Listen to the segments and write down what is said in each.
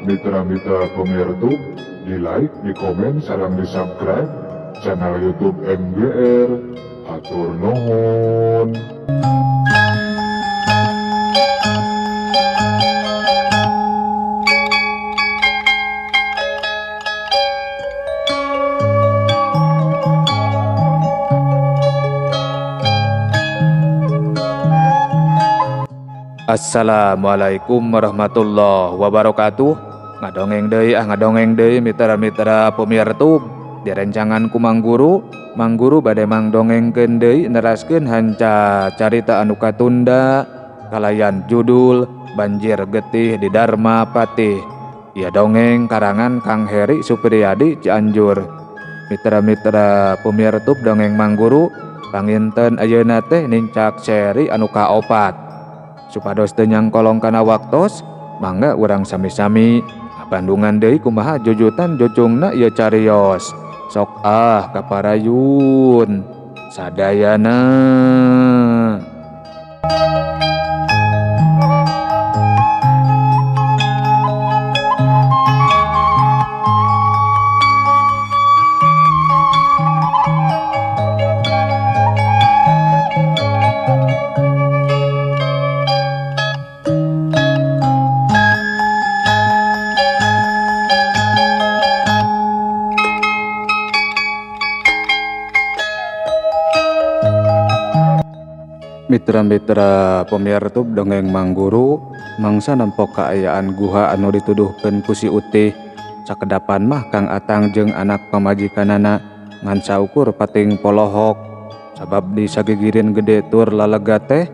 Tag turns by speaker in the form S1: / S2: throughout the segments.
S1: Mitra-mitra pemirtub di like, di komen, sareng di subscribe channel YouTube MGR. Hatur nuhun.
S2: Assalamualaikum warahmatullahi wabarakatuh. Ngadongeng deui ah, ngadongeng deui mitra-mitra pemirtub. Direncangan ku Mang Guru, Mang Guru bade mangdongengkeun deui neraskeun hanca carita anu katunda kalayan judul Banjir Getih di Dharma Patih. Ieu dongeng karangan Kang Heri Supriyadi Cianjur. Mitra-mitra pemirtub dongeng Mang Guru, panginten ayeuna teh nincak seri anu kaopat. Supados teu nyangkolong kana waktos, mangga urang sami-sami ngabandungan deui kumaha jujutan jujungna ieu carios. Sok ah kaparayun sadayana. Mitra-mitra pemirtub dongeng Mang Guru, mangsa nempok kaayaan guha anu dituduhkeun ku si Utih. Sakedapan mah Kang Atang jeung anak pamajikanana ngan saukur pating polohok. Sabab di sagigireun gede tur lalega teh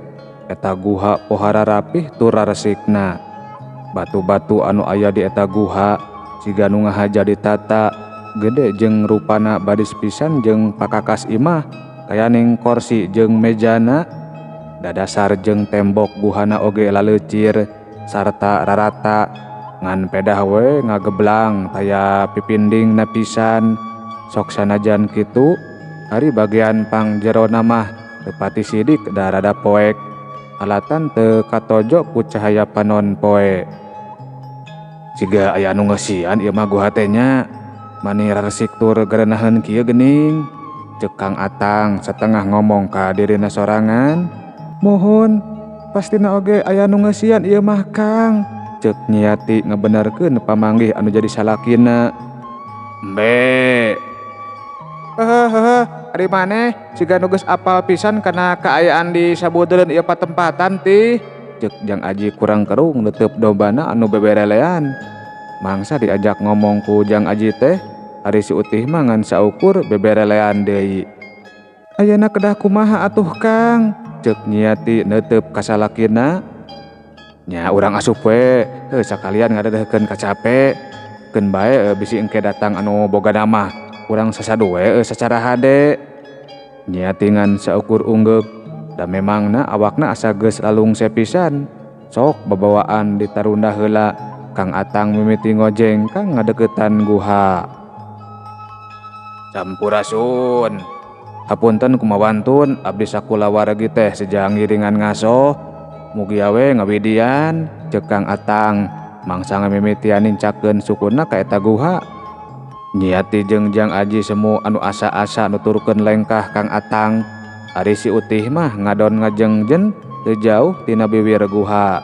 S2: eta guha pohara rapih tur raresikna. Batu-batu anu aya di eta guha siga nu ngahaja ditata gede jeung rupana badis pisan jeung pakakas imah kayaning korsi jeung mejana. Dadasar jeung tembok guhana oge laleucir sarta rarata ngan pedah we ngageblang taya pipinding pisan. Sok sanajan kitu ari bagian pangjerona mah teu pati sidik da rada poek alatan teu katojo ku cahaya panon poe. Siga aya anu ngeusian ieu mah guha teh nya, mani raresik tur gerenaheun kieu geuning, ceuk Kang Atang satengah ngomong ka dirina sorangan. Mohon pastina oge aya nu ngeusian ieu mah Kang, ceuk Nyiati ngabenerkeun pamanggih anu jadi salakina. Embe. Heeh, ari maneh siga nu geus apal pisan kana kaayaan di sabudeureun ieu patempatan tih, ceuk Jang Aji kurang kerung neuteup dombana anu beberelean. Mangsa diajak ngomong ku Jang Aji teh, ari si Utih mah ngan saukur beberelean deui. Ayeuna kedah kumaha atuh Kang, ceuk Nyiati neuteup ka salakina. Nya urang asup we, heuh sakalian ngadedehkeun kacape. Keun bae bisi engke datang anu boga nama, urang sasadu we sacara hade. Nyiati ngan saukur unggeuk, da memangna awakna asa geus lalungse pisan. Sok babawaan ditarunda heula, Kang Atang mimiti ngojeng kang ngadeukeutan guha. Sampurasun. Hapunten kumawantun abdi sakulawargi teh sejang ngiringan ngasoh. Mugia we ngawidian, ceuk Kang Atang mangsa ngamimitian nincakeun sukuna ka eta guha. Nyiati jeung Jang Aji semu anu asa-asa nuturkeun lengkah Kang Atang. Ari si Utih mah ngadon ngajengjen teu jauh tina biwir guha.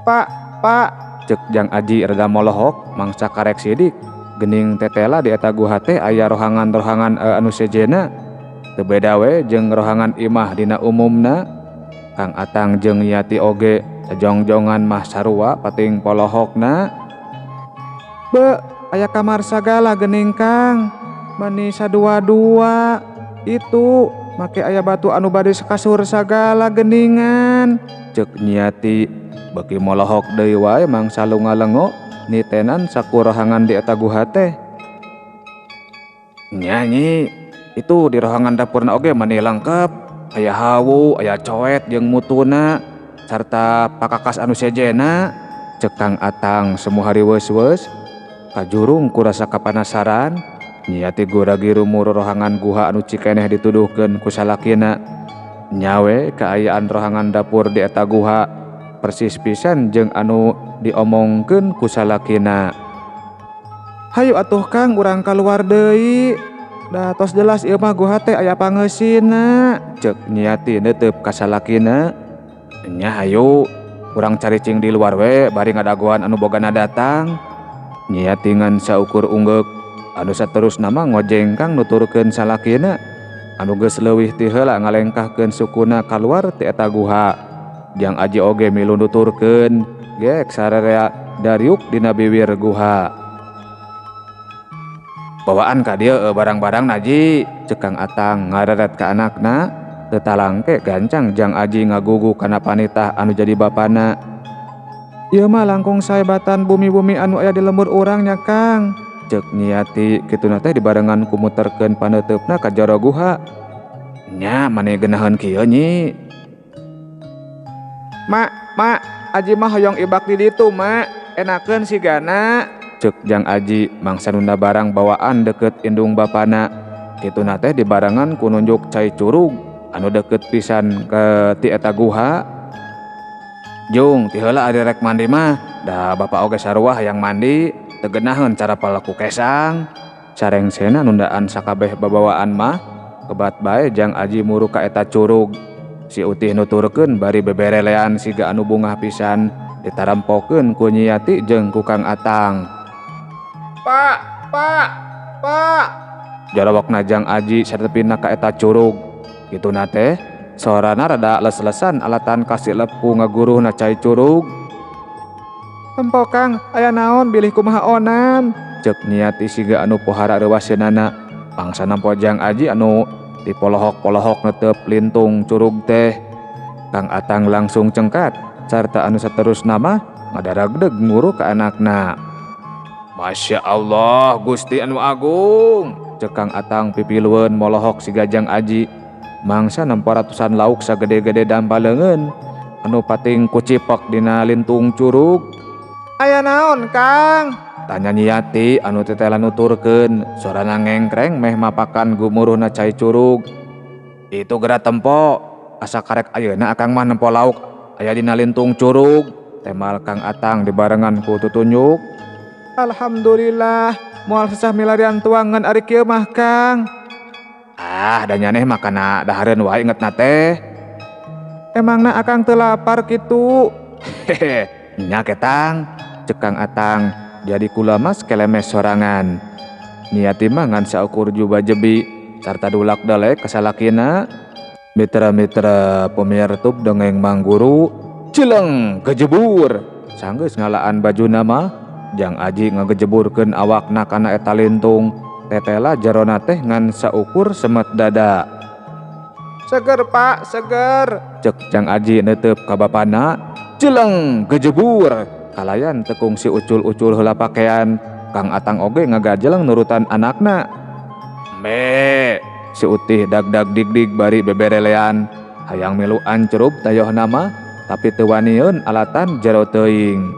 S2: Pak, pak, ceuk Jang Aji rada molohok mangsa karek sidik. Gening tetela di eta guha teh aya rohangan-rohangan anu sejena. Teu beda we jeung rohangan imah dina umumna. Kang Atang jeung Nyiati oge sajongjongan mah sarua pating polohokna. Be, aya kamar sagala geuning Kang. Mani sadua-dua itu make aya batu anu bade kasur sagala geuningan, ceuk Nyiati beuki molohok deui wae mangsa lunga-lengo nitenan saku rohangan di eta guha teh. Nyanyi itu di rohangan dapurna oge mani lengkap, aya hawu, aya coet jeung mutuna sarta pakakas anu sejena, ceuk Kang Atang semu hariweus-weus. Kajurung ku rasa kapanasaran, Nyiati guragi rumur rohangan guha anu cikeneh dituduhkeun ku salakina. Nyawe kaayaan rohangan dapur di eta guha. Persis pisan jeung anu diomongkeun ku salakina. Hayu atuh Kang urang kaluar deui. Da tos jelas ieu mah guha teh aya pangeusina. Ceuk Nyi Yati neuteup ka salakina. Nya hayu urang caricing di luar we bari ngadagoan anu bogana datang. Nyi Yati ngan saukur unggeuk anu saterusna mah ngojengkang nuturkeun salakina anu geus leuwih ti heula ngalengkahkeun sukuna kaluar ti eta guha. Jang Aji oge milu nuturkeun gek sararea dariuk dina biwir guha. Bawaan ka dieu barang-barang naji, ceuk Kang Atang ngareret ka anakna. Teu talangke gancang Jang Aji ngagugu kana panitah anu jadi bapana. Ieu mah langkung saebatan bumi-bumi anu aya di lembur urang nya Kang, ceuk Nyi Yati kituna teh dibarengan ku muterkeun paneuteupna ka jero guha. Nya mani geunaheun kieu Nyi. Mak, mak, Aji mah hoyong ibak di ditu mak, enakeun sigana, ceuk Jang Aji mangsa nunda barang bawaan deukeut indung bapana. Kituna teh dibarengan ku nunjuk cai curug anu deukeut pisan ke ti eta guha. Jung ti heula ari rek mandi mah, da bapa oge sarua hayang mandi, teu geunaheun cara palaku kesang. Sarengsena nundaan sakabeh babawaan mah, kebat bae Jang Aji muru ka eta curug. Si Utih nuturkeun bari beberelean siga anu bungah pisan ditarempokeun ku Nyi Yati jeung ku Kang Atang. Pak, pak, pak. Jarowokna Jang Aji satepina ka eta curug. Kituna teh sorana rada les-lesan alatan kasilep ku ngaguruhna cai curug. Tempo Kang, aya naon bilih kumaha onan? Ceuk Nyi Yati siga anu pohara reuwaseunana. Pangsa nampo Jang Aji anu dipolohok-polohok netep lintung curug teh. Kang Atang langsung cengkat sarta anu saterusna mah ngadaragdeg nguru ka anakna. Masya Allah Gusti anu agung, ceuk Kang Atang pipilueun molohok siga Jang Aji. Mangsa nempo ratusan lauk sagede-gede dampa leungeun anu pating kucipek dina lintung curug. Aya naon Kang? Tanya Nyi Yati anu tetela nuturkeun, sorana ngengkreng meh mapakan gumuruhna cai curug. Itu geura tempo, asa karek ayeuna akang mah nempo lauk aya dina lintung curug, temal Kang Atang dibarengan ku tutunjuk. Alhamdulillah, moal sesah milarian tuangan ari kieu mah Kang. Ah, da nyaneh mah kana dahareun wae ingetna teh. Emangna akang teu lapar kitu? Hehe, nya ketang, ceuk Kang Atang. Jadi kula mas kelemes sorangan. Nyi Yati mah ngan saukur juba jebi sarta dulak dalek ka salakina. Mitra-mitra pemirtub dongeng Mang Guru, cileng kejebur. Sanggeus ngalaan bajuna mah, Jang Aji ngagejeburkeun awakna kana eta lintung. Tetela jerona teh ngan saukur semet dada. Seger Pak, seger, ceuk Jang Aji neuteup ka bapana. Cileng gejebur. Kalayan tekung si ucul-ucul heula pakean. Kang Atang oge ngagajeleng nurutan anakna. Me, si Utih dag-dag dig-dig bari beberelean. Hayang milu ancrub tayohna mah, tapi teu wanieun alatan jero teuing.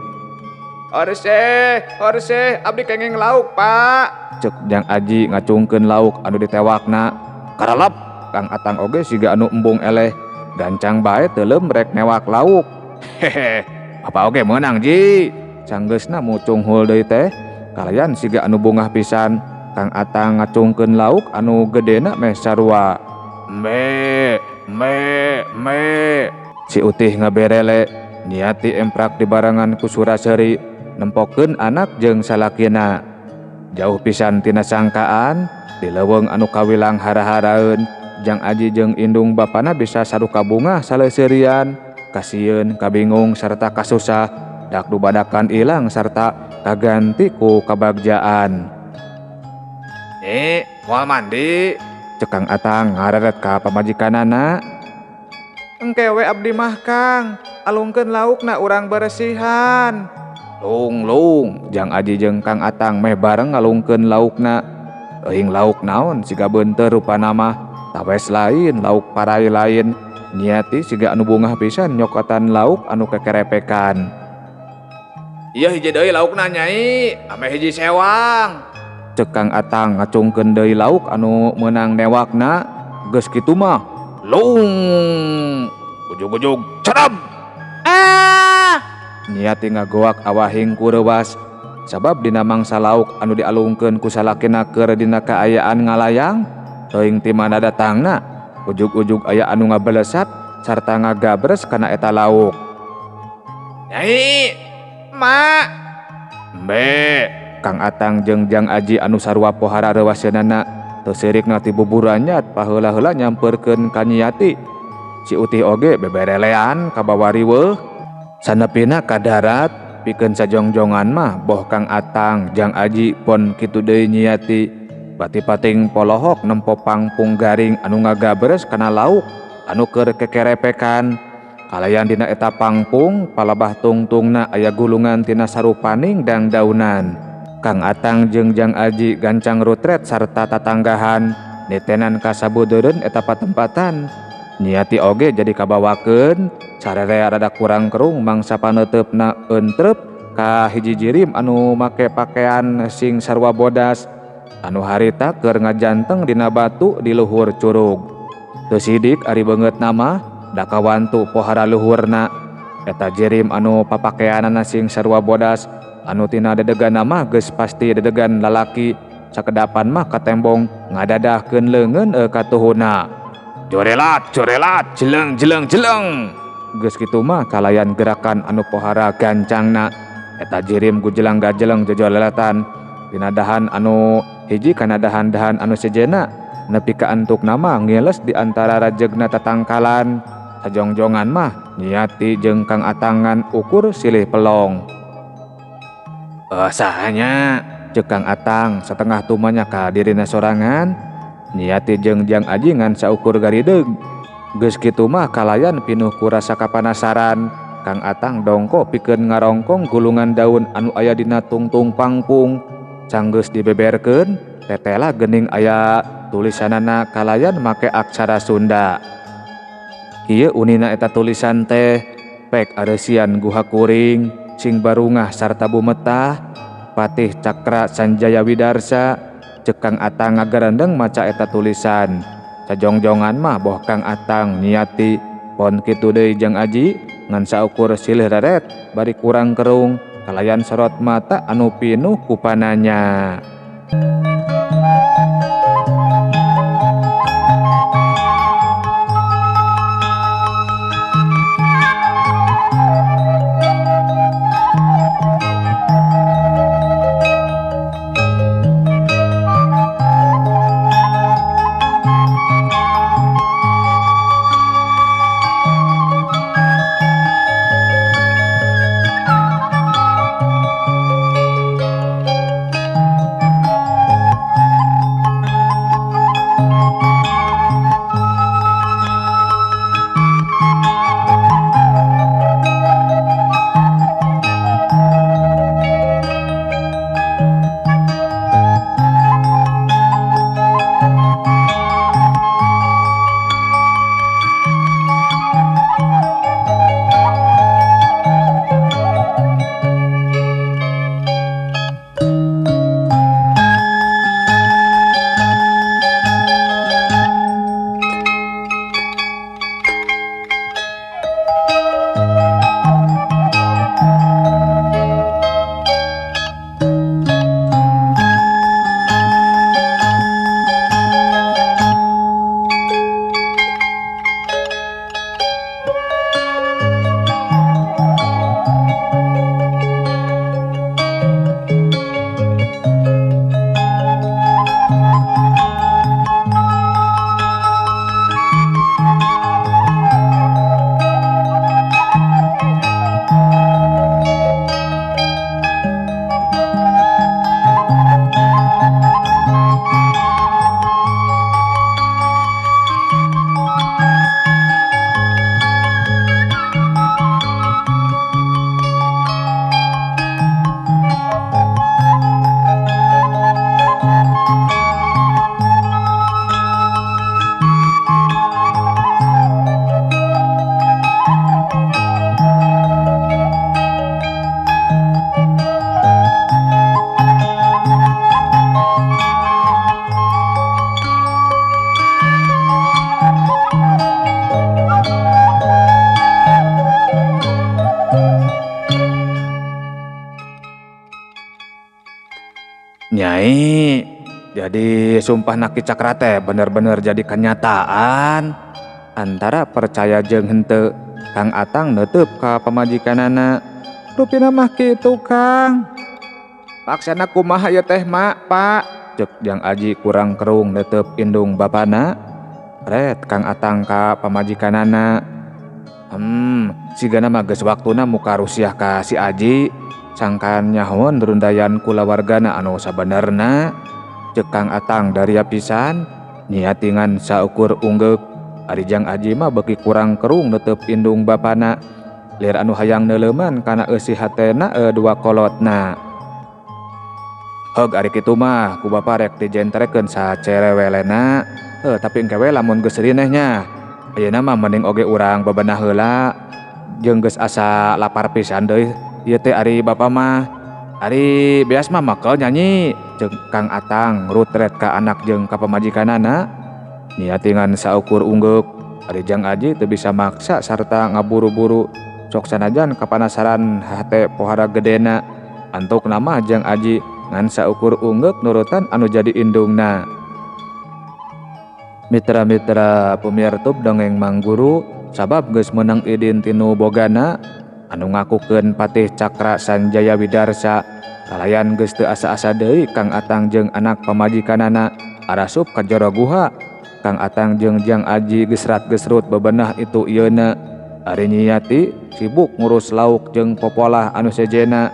S2: Horseh, horseh, abdi kenging lauk, Pak. Ceuk Jang Aji ngacungkeun lauk anu ditewakna. Karalap, Kang Atang oge siga anu embung eleh. Gancang bae teuleum rek newak lauk. Hehe, apa oge meunang Ji. Sanggeusna mucung hul deui teh, kalayan siga anu bungah pisan. Kang Atang ngacungkeun lauk anu gedena meh sarua. Me, me, me. Si Utih ngaberele, Nyi Yati emprak dibarengan ku sura-seuri nempokeun anak jeung salakina. Jauh pisan tina sangkaan, di leuweung anu kawilang hara-haraeun, Jang Aji jeung indung bapana bisa saruka bungah saleuseurian, kasieun, kabingung sarta kasusah, dak dubadakan ilang sarta kaganti ku kabagjaan. Nyi, moal mandi, ceuk Kang Atang ngareret ka pamajikanana. Engke we abdi mah Kang, alungkeun laukna urang beresihan. Lung lung, Jang Aji jeung Kang Atang meh bareng ngalungkeun laukna. Euing lauk naon siga beunteur rupana mah, tawes lain, lauk parai lain. Nyi Yati siga anu bungah pisan nyokotan lauk anu kekerepekan. Ieu hiji deui laukna Nyai, ameh hiji sewang. Ceuk Kang Atang ngacungkeun deui lauk anu meunang newakna. Geus kitu mah, lung, ujug-ujug, cereb. Ah! Nyi Yati ngagoak awahing ku reuwas sabab dina mangsa lauk anu dialungkeun ku salakina keur dina kaayaan ngalayang teuing ti mana datangna ujug-ujug aya anu ngabelesat sarta ngagabres kana eta lauk. Nyai, Mak, Mbe, Kang Atang jeung Jang Aji anu sarua pohara reuwaseunana teu seurikna ti buburannya paheula-heula nyamperkeun ka Nyi Yati. Si Utih oge beberelean kabawa riweuh sanepina ka darat pikeun sajongjongan mah boh Kang Atang Jang Aji pon kitu deui Nyi Yati bati-pating polohok nempo pangpung garing anu ngagabres kana lauk anu keur kekerepekan. Kalayan dina eta pangpung palabah tungtungna aya gulungan tina sarupaning dangdaunan. Kang Atang jeung Jang Aji gancang rutret sarta tatanggahan nitenan ka sabudeureun eta patempatan. Nyi Yati oge jadi kabawakeun sarerea rada kurang kerung mangsa paneuteup-na entrep ka hiji jirim anu make pakaian sing sarua bodas anu harita keur ngajanteng dina batu di luhur curug. Teu sidik ari beungeutna mah da kawantu pohara luhurna. Eta jirim anu papakeanana sing sarua bodas anu tina dedeganna mah geus pasti dedegan lalaki sakedapan mah katembong ngadadahkeun leungeun katuhuna. Jorelat, jorelat, jeleng, jeleng, jeleng. Geus kitu mah kalayan gerakan anu pohara gancangna. Eta jirim gujelang gajeleng jojolelatan dina dahan anu hiji kana dahan-dahan anu sejenna nepi ka antukna mah ngiles di antara rajegna tatangkalan. Sajongjongan mah Nyi Yati jeung Kang Atangan ukur silih pelong. Sahanya ceuk Kang Atang satengah tumanya ka dirina sorangan. Nyi Yati jeung Jang Aji ngan saukur garideug. Geus kitu mah kalayan pinuh ku rasa kapanasaran. Kang Atang dongko pikeun ngarongkong gulungan daun anu aya dina tungtung pangpung. Canggeus dibeberkeun, tetela geuning aya tulisanana kalayan make aksara Sunda. Kieu unina eta tulisan teh, pek areusian guha kuring, sing barungah sarta bumetah, Patih Cakra Sanjaya Widarsa. Ceuk Kang Atang ngagarendeng maca eta tulisan. Sajongjongan mah boh Kang Atang Nyi Yati pon kitu deui Jang Aji ngan saukur silih reret bari kurang kerung kalayan sorot mata anu pinuh ku pananya. Nyi, jadi sumpahna Ki Cakra teh bener-bener jadi kenyataan. Antara percaya jeung henteu, Kang Atang neuteup ka pamajikanana. Rupina mah kitu, Kang. Maksana kumaha ieu teh, Mak, Pak? Ceuk Jang Aji kurang kerung neuteup indung bapana. Ret Kang Atang ka pamajikanana. Sigana mah geus waktuna muka rusiah ka si Aji. Sangkan nyahoeun rundayan kulawargana anu sabenerna. Ceuk Kang Atang daria pisan, niati ngan saukur unggeuk. Ari Jang Aji mah beuki kurang kerung neuteup indung bapana. Lir anu hayang neuleuman kana eusi hatena dua kolotna. Heug ari kitu mah ku bapa rek dijentrekeun sacerewelena. Heuh tapi engke we lamun geus rineh nya. Ayeuna mah mending oge urang bebenah heula. Jeung geus asa lapar pisan deui ieu teh ari bapa mah. Ari beas mah makel nyanyi ceuk Kang Atang rutret ka anak jeung ka pamajikanana. Niati ngan saukur unggeuk. Ari Jang Aji teu bisa maksa sarta ngaburu-buru. Sok sanajan kapanasaran hate pohara gedena. Antukna mah Jang Aji ngan saukur unggeuk nurutan anu jadi indungna. Mitra-mitra pemirtub dongeng Mangguru sabab geus meunang idin tinu bogana anu ngakukeun Patih Cakra Sanjaya Widarsa kalayan geus teu asa-asa deui Kang Atang jeung anak pamajikanana arasup ka jero guha. Kang Atang jeung Jang Aji gesrat-gesrut bebenah itu ieuna. Ari Nyi Yati sibuk ngurus lauk jeung popolah anu sejena.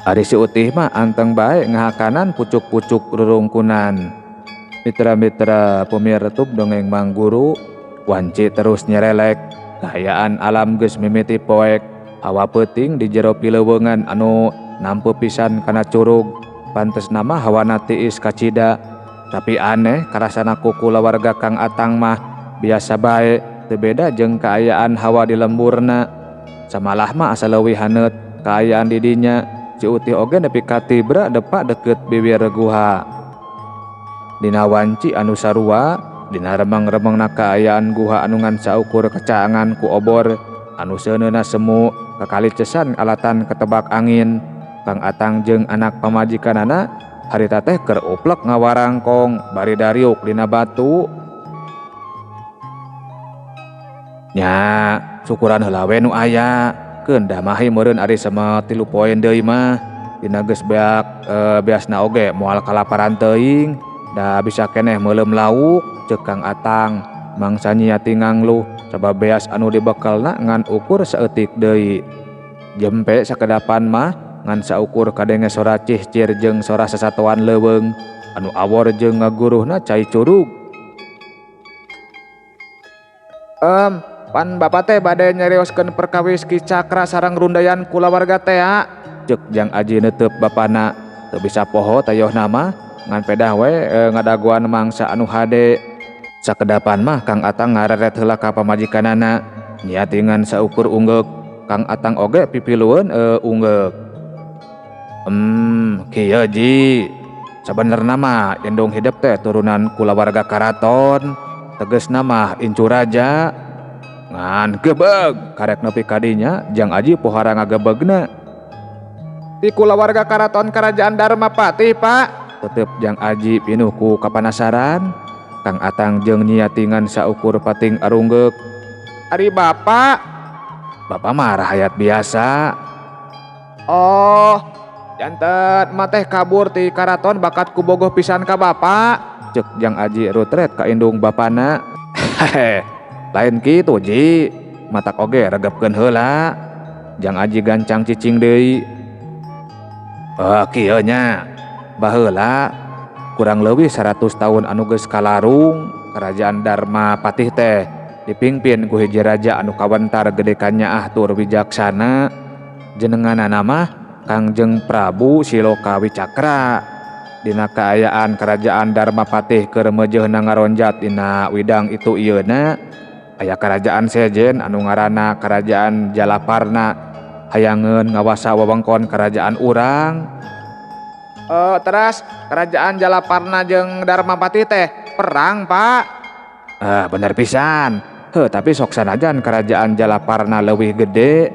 S2: Ari si Utih mah anteng bae ngahakanan pucuk-pucuk rurungkunan. Mitra-mitra pemirtub dongeng Mangguru wanci terus nyerelek kaayaan alam geus mimiti poek hawa peuting di jero pileuweungan anu nampe pisan kana curug pantesna mah hawana tiis kacida tapi aneh karasana ku kulawarga Kang Atang mah biasa bae teu beda jeung kaayaan hawa di lemburna samalah mah asa leuwih haneut kaayaan di dinya si Utih oge nepi ka tibra depak deukeut bibir guha. Dina wanci anu sarua, dina remeng-remengna kaayaan guha anu ngan saukur kacaangan ku obor anu seuneuna semu kakalicesan alatan ketebak angin. Kang Atang jeung anak pamajikanana harita teh keur uplek ngawarangkong bari dariuk dina batu. Nya, syukuran heula we nu aya. Keun dah mahi meureun ari sama 3 poe deui mah. Dina geus beak beasna oge moal kalaparan teuing. Da bisa keneh meuleum lauk ceuk Kang Atang mangsa Nyi Yati ngangluh sabab beas anu dibekelna ngan ukur saeutik deui. Jempe sakedapan mah ngan saukur kadenge sora cihcir jeung sora sasatoan leuweung anu awor jeung ngaguruhna cai curug. Pan bapa teh bade nyarioskeun perkawis Ki Cakra sareng rundayan kulawarga teh a. Ceuk Jang Aji neuteup bapana teu bisa poho tayohna mah ngan pedah we ngadagoan mangsa anu hade. Sakedapan mah Kang Atang ngareret heula ka pamajikanana niati ngan saukur unggeuk. Kang Atang oge pipilueun unggeuk. Kieu ji. Sabenerna mah indung hidep teh turunan kulawarga karaton, tegesna mah incu raja. Ngan gebeg karek nepi ka dinya Jang Aji pohara ngagebegna. Ti kulawarga karaton kerajaan Dharmapati, Pak. Tetep Jang Aji pinuh ku kapanasaran. Kang Atang jeung Nyi Yati ngan saukur pating arunggeuk. Ari bapa? Bapa mah rahayat biasa. Oh, janten mah teh kabur ti karaton bakat ku bogoh pisan ka bapa. Ceuk Jang Aji rutret ka indung bapana. Hehehe, lain kitu Ji, matak oge regepkeun heula. Jang Aji gancang cicing deui. Kieu nya. Baheula kurang leuwih 100 tahun anu geus kalarung kerajaan Dharmapatih teh dipingpin ku hiji raja anu kawentar gede kanyaah tur wijaksana. Jenenganana mah Kangjeng Prabu Siloka Wicakra. Dina kaayaan kerajaan Dharmapatih keur meujeuhna ngaronjat dina widang itu ieuna aya kerajaan sejen anu ngaranna Kerajaan Jalaparna hayangeun ngawasa wewengkon kerajaan urang. Teras kerajaan Jalaparna jeung Dharmapati teh perang, Pak. Bener pisan. Heuh, tapi sok sanajan kerajaan Jalaparna leuwih gede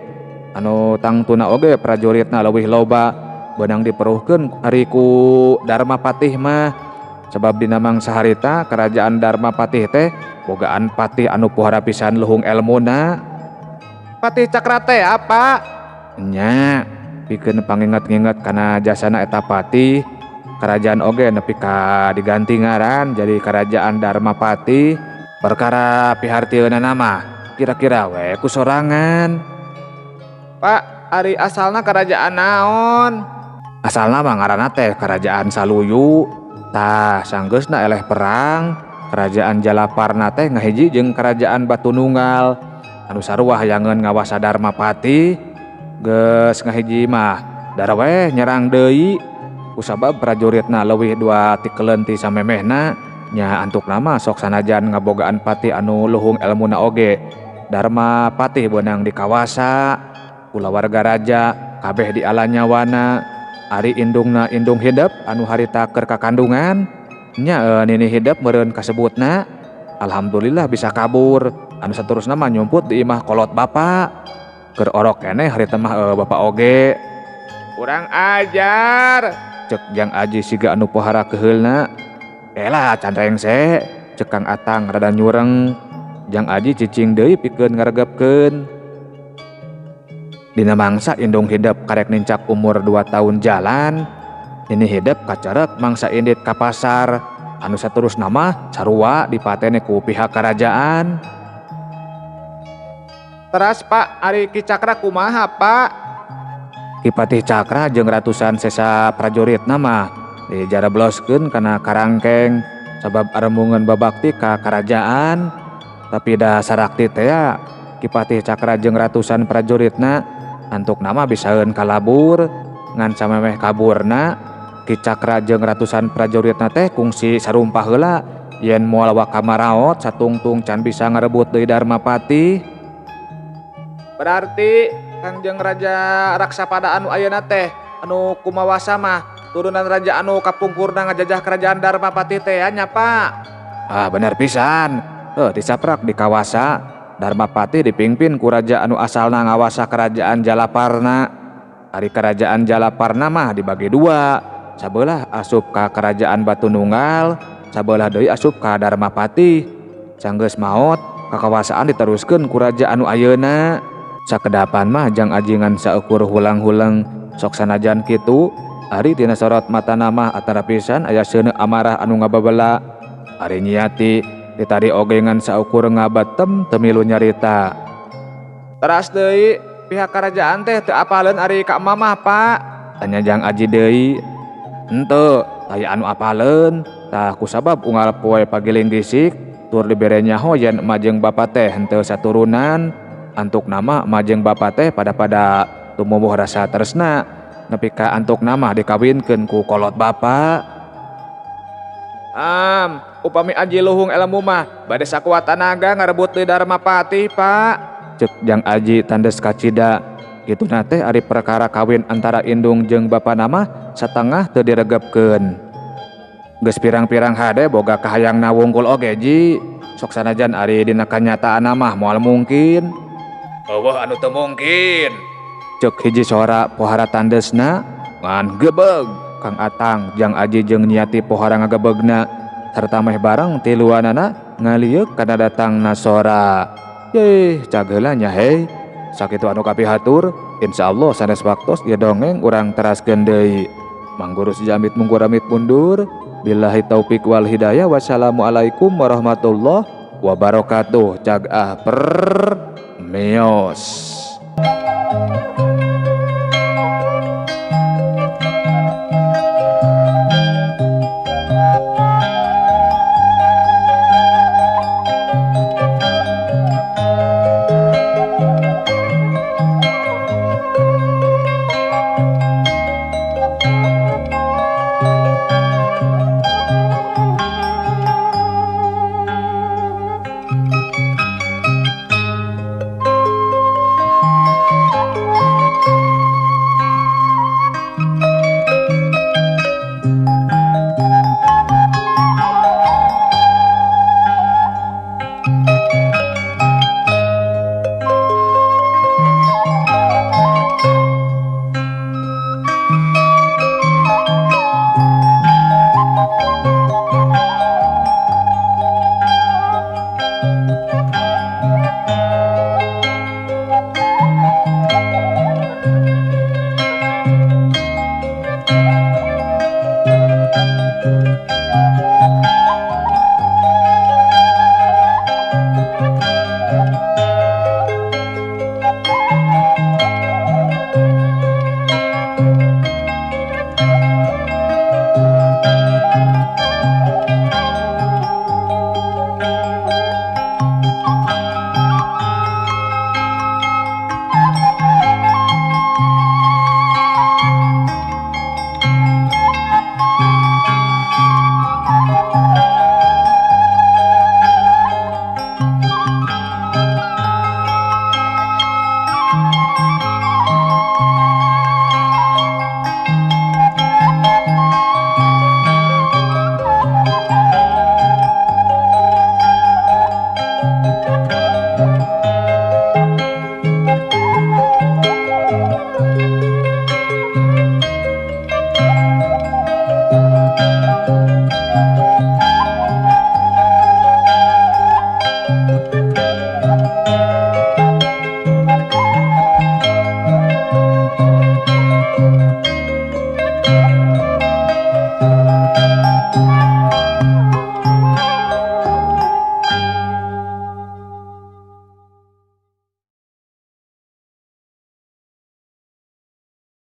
S2: anu tangtuna oge prajuritna leuwih loba. beunang diperuhkeun ari ku Dharma Patih mah. Sebab dina mangsa harita kerajaan Dharma Patih teh bogaan patih anu pohara pisan luhung elmuna. Patih Cakra teh apa? Nya, pikeun panginget-nginget kana jasana eta patih. Kerajaan oge nepi ka diganti ngaran jadi Kerajaan Dharma Patih. Perkara pihartieunana mah kira-kira we ku sorangan. Pak, ari asalna kerajaan naon? Asalna mah ngaranna teh Kerajaan Saluyu. Tah, sanggeusna eleh perang, Kerajaan Jalaparna teh ngahiji jeung Kerajaan Batu Nunggal anu sarua hayangeun ngawasa Dharma Patih. Geus ngahiji mah dara weh nyerang deui. Kusabab prajuritna leuwih dua tikeleun ti samemehna. Nya antukna mah sok sanajan ngabogaan patih anu luhung elmuna oge. Dharma Patih beunang dikawasa, kulawarga raja kabeh diala nyawana. Ari indungna indung hidep anu harita keur kakandungan. Nya nini hidep meureun kasebutna. Alhamdulillah bisa kabur. Anu saterusna mah nyumput di imah kolot bapa. Keur orok keneh harita mah bapa oge. Kurang ajar. Cek Jang Aji siga anu pohara keheulna. Elah can rengse, cek Kang Atang rada nyureng. Jang Aji cicing deui pikeun ngaregepkeun. Dina mangsa indung hidep karek nincak umur 2 tahun jalan. Nini hidep kacerek mangsa indit ka pasar. Anu saterusna mah sarua dipatene ku pihak kerajaan. Teras Pak, ari Ki Cakra kumaha Pak? Ki Patih Cakra jeung ratusan sesa prajuritna mah dijarabloskeun kana karangkeng sabab aremungeun babakti ka karajaan. Tapi da sarakti teh Ki Patih Cakra jeung ratusan prajuritna antukna mah bisaeun kalabur. Ngan samemeh kaburna Ki Cakra jeung ratusan prajuritna teh kungsi sarumpah heula yen moal wakamaraot satungtung can bisa ngarebut deui Dharma Patih. Berarti Kangjeng Raja Raksapada anu ayeuna teh anu kumawasa mah turunan raja anu kapungkurna ngajajah kerajaan Dharma Patih teh nya Pak. Ah bener pisan. Disaprak di kawasa Dharma Patih dipimpin ku raja anu asalna ngawasa kerajaan Jalaparna. Ari kerajaan Jalaparna mah dibagi dua. Sabelah asup ka kerajaan Batu Nunggal, sabelah deui asup ka Dharma Patih. Sanggeus maot kakawasaan diteruskeun ku raja anu ayeuna. Sakedapan mah Jang Aji ngan saukur hulang-hulang sok sanajan kitu. Ari tina sorot matana mah atara pisan aya seuneu amarah anu ngababela. Ari nyiati ditari oge ngan saukur ngabatem teu milu nyarita. Teras deui pihak kerajaan teh teu apaleun ari ka mamah Pak? Tanya Jang Aji deui. Henteu, aya anu apaleun. Tah kusabab unggal poe pagiling gisik tur dibere nyaho yen emak jeung bapa teh henteu saturunan. Antuk nama emak jeung bapa teh pada-pada tumuwuh rasa tresna nepi ka antuk nama dikawinkeun ku kolot bapa. Upami Aji luhung elmu mah bade sakuat tanaga ngarebut deui Dharma Patih Pak. Cek Jang Aji tandes kacida. Kituna teh ari perkara kawin antara indung jeung bapana mah satengah teu diregepkeun. Geus pirang-pirang hade boga kahayangna wungkul oge Ji. Sok sanajan ari dina kanyataanna mah moal mungkin. Eueuh anu teu mungkin. Cek hiji sora pohara tandesna ngan gebeg Kang Atang Jang Aji jeung Nyiati pohara ngagebegna sarta meh bareng tiluanana ngalieuk kana datangna sora. Yeh, cageula nya hei. Sakitu anu kapihatur, insyaallah sanes waktos ieu dongeng urang teraskeun deui. Mangguru sijamit mungkur amit mundur. Billahi taufik wal hidayah. Wassalamualaikum warahmatullahi wabarakatuh. Cag ah per mios.